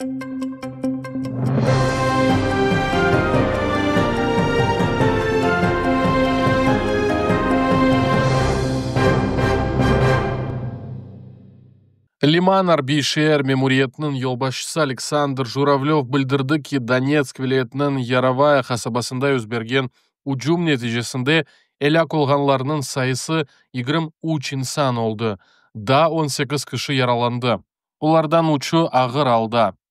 Liman arbiy şeer memuriyetiniñ yolbaşçısı Aleksandr Juravlöv bildirdi ki, Donetsk vilâyetiniñ Yarovaya qasabasında yüz bergen ücüm neticesinde elâk olğanlarnıñ sayısı 23 insan oldı, daa 18 kişi yaralandı, olardan üçü ağır alda.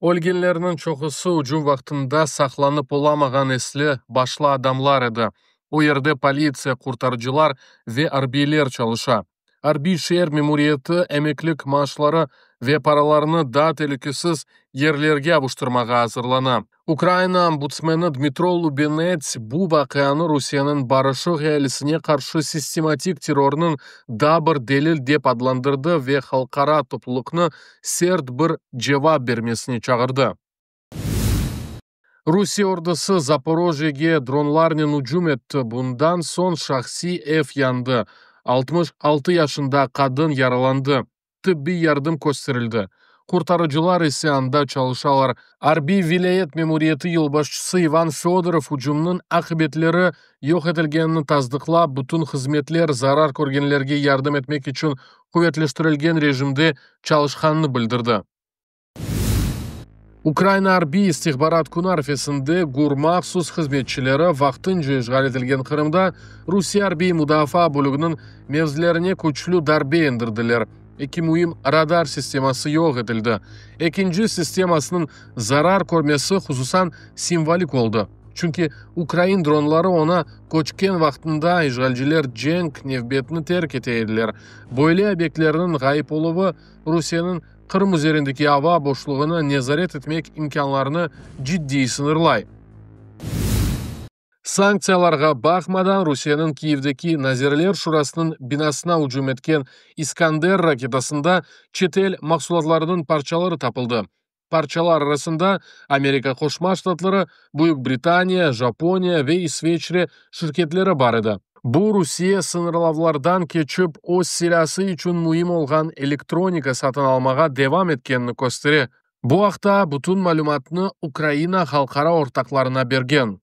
Ölgenlerniñ çoqusı ücüm vaqtında saqlanıp olamağan esli başlı adamlar edi. O yerde politsiya, qurtarıcılar ve arbiyler çalışa. Arbiy şeer memuriyeti emeklilik maaşları ve paralarını daa telükesiz yerlerge avuştırmağa azırlana. Ukraina ombudsmeni Dmitro Lubinets bu vaqianı Rusiyeniñ barışıq ealisine qarşı sistematik terrorınıñ daa bir delil dep adlandırdı ve halqara toplulıqnı sert bir cevap bermesine çağırdı. Rusiye ordusı Zaporojyege dronlarnen ücüm etti, bundan soñ şahsiy ev yandı, 66 yaşında qadın yaralandı, tibbiy yardım kösterildi, qurtarıcılar ise anda çalışalar. Arbiy vilâyet memuriyeti yolbaşçısı İvan Fedorov ücümniñ aqibetleri yoq etilgenini tasdıqlap, bütün hızmetler zarar körgenlerge yardım etmek içün quvetleştirilgen rejimde çalışqanını bildirdi. Ukrayina arbiy istihbarat künü arfesinde GUR mahsus hızmetçileri vaqtınca işğal etilgen Qırımda Rusiye arbiy mudafaa bölüginiñ mevzilerine küçlü darbe endirdiler. Eki müim radar sisteması yoq etildi. Ekinci sistemasınıñ zarar körmesi hususan simvolik oldı, çünki ukrayin dronları oña köçken vaqtında işğalciler cenk nevbetini terk ete ediler. Böyle obyektlerniñ ğayıp oluvı Rusiyeniñ Qırım üzerindeki ava boşluğını nezaret etmek imkânlarını ciddiy sıñırlay. Sanktsiyalarğa baqmadan, Rusiyeniñ Kyivdeki Nazirler şurasınıñ binasına ücüm etken İskander raketasında çetel mahsulatlarınıñ parçaları tapıldı. Parçalar arasında Amerika Qoşma Ştatları, Büyük Britaniya, Japoniya ve İsveçre şirketleri bar edi. Bu, Rusiye sıñırlavlardan keçip, öz silâsı içün müim olğan elektronika satın almağa devam etkenini köstere. Bu aqta bütün malümatnı Ukraina halqara ortaqlarına bergen.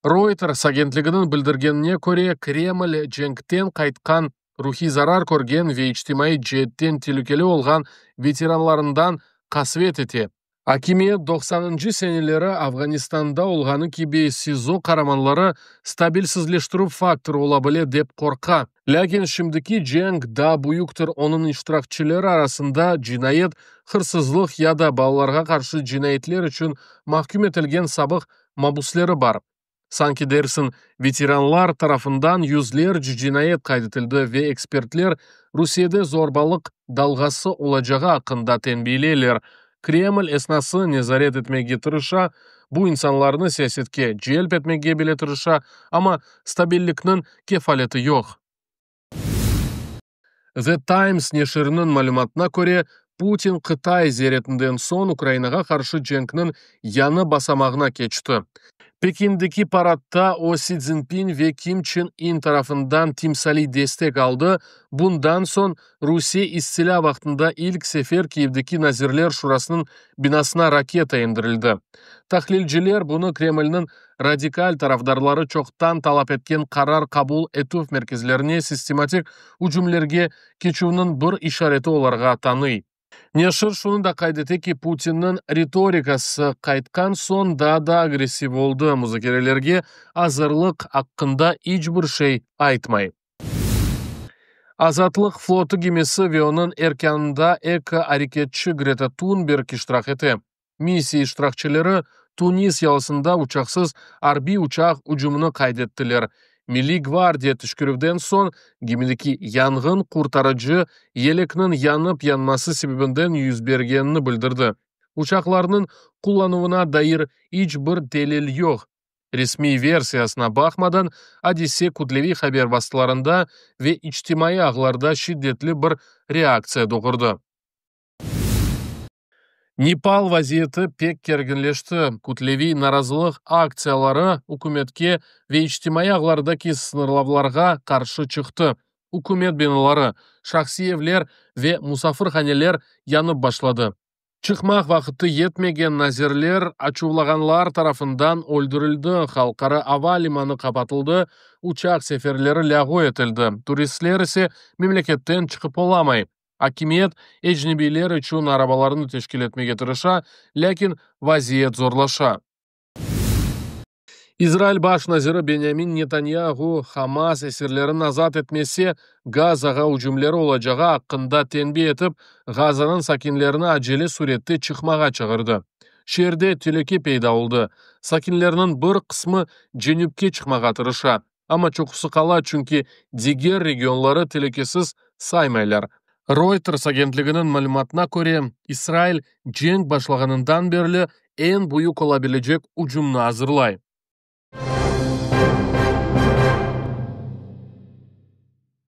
Reuters agentliginiñ bildirgenine köre, Kreml cenkten qaytqan, ruhiy zarar körgen ve içtimaiy ceetten telükeli olğan veteranlarından qasvet ete. Akimiyet doqsanıncı seneleri Afğanistanda olğanı kibi SİZO qaramanları stabilsizleştirüv faktorı ola bile dep qorqa. Lâkin şimdiki cenk daa büyüktir, onıñ iştirakçileri arasında cinayet, hırsızlıq ya da balalarğa qarşı cinayetler içün mahküm etilgen sabıq mabusleri bar. Sanki dersiñ, veteranlar tarafından yüzlerce cinayet qayd etildi ve ekspertler Rusiyede zorbalıq dalğası olacağı aqqında tenbiyeleyler. Kreml esnası nezaret etmege tırışa, bu insanlarnı siyasetke celp etmege bile tırışa, amma stabillikniñ kefaleti yoq. The Times neşiriniñ malümatına köre, Putin Qıtay ziyaretinden soñ Ukrainağa qarşı cenkniñ yañı basamağına keçti. Pekindeki paradta o Si Czinpin ve Kim Çen In tarafından timsaliy destek aldı, bundan soñ Rusiye istilâ vaqtında ilk sefer Kyivdeki Nazirler şurasınıñ binasına raketa endirildi. Tahlilciler bunı Kremlniñ radikal tarafdarları çoqtan talap etken qarar qabul etüv merkezlerine sistematik ücümlerge keçüvniñ bir işareti olarğa tanıy. Neşir şunı da qayd ete ki, Putinniñ ritorikası qaytqan soñ daa da agressiv oldı, muzakerelerge azırlıq aqqında iç bir şey aytmay. Azatlıq flotu gemisi ve onıñ erkânında eko-areketçi Greta Thunberg iştirak ete. Missiya iştirakçileri Tunis yalısında uçaqsız arbiy uçaq ücümini qayd ettiler. Milliy gvardiya teşkerüvden soñ gemideki yanğın qurtarıcı yelekniñ yanıp yanması sebebinden yüz bergenini bildirdi. Uçaqlarnıñ qullanuvına dair iç bir delil yoq. Resmiy versiyasına baqmadan, adise kütleviy haber vastalarında ve içtimaiy ağlarda şiddetli bir reaktsiya doğurdı. Nepal vaziyeti pek kerginleşti. Kütleviy narazılıq aktsiyaları ükümetke ve içtimaiy ağlardaki sıñırlavlarğa qarşı çıqtı. Ükümet binaları, şahsiy evler ve musafirhaneler yanıp başladı. Çıqmaq vaqtı yetmegen nazirler açuvlağanlar tarafından öldürildi, halqara ava limanı qapatıldı, uçaq seferleri lâğu etildi, turistler ise memleketten çıqıp olamay. Akimiyet ecnebiyler içün arabalarnı teşkil etmege tırışa, lâkin vaziyet zorlaşa. İsrail baş naziri Benyamin Netanyahu Hamas esirlerini azat etmese, Gazağa ücümleri olacağı aqqında tenbi etip, Gazanıñ sakinlerini acele sürette çıqmağa çağırdı. Şeerde telüke peyda oldı, sakinlerniñ bir qısmı cenüpke çıqmağa tırışa, amma çoqusı qala, çünki diger regionları telükesiz saymaylar. Reuters agentliginiñ malümatına köre, İsrail cenk başlağanından berli eñ büyük ola bilecek ücümni azırlay.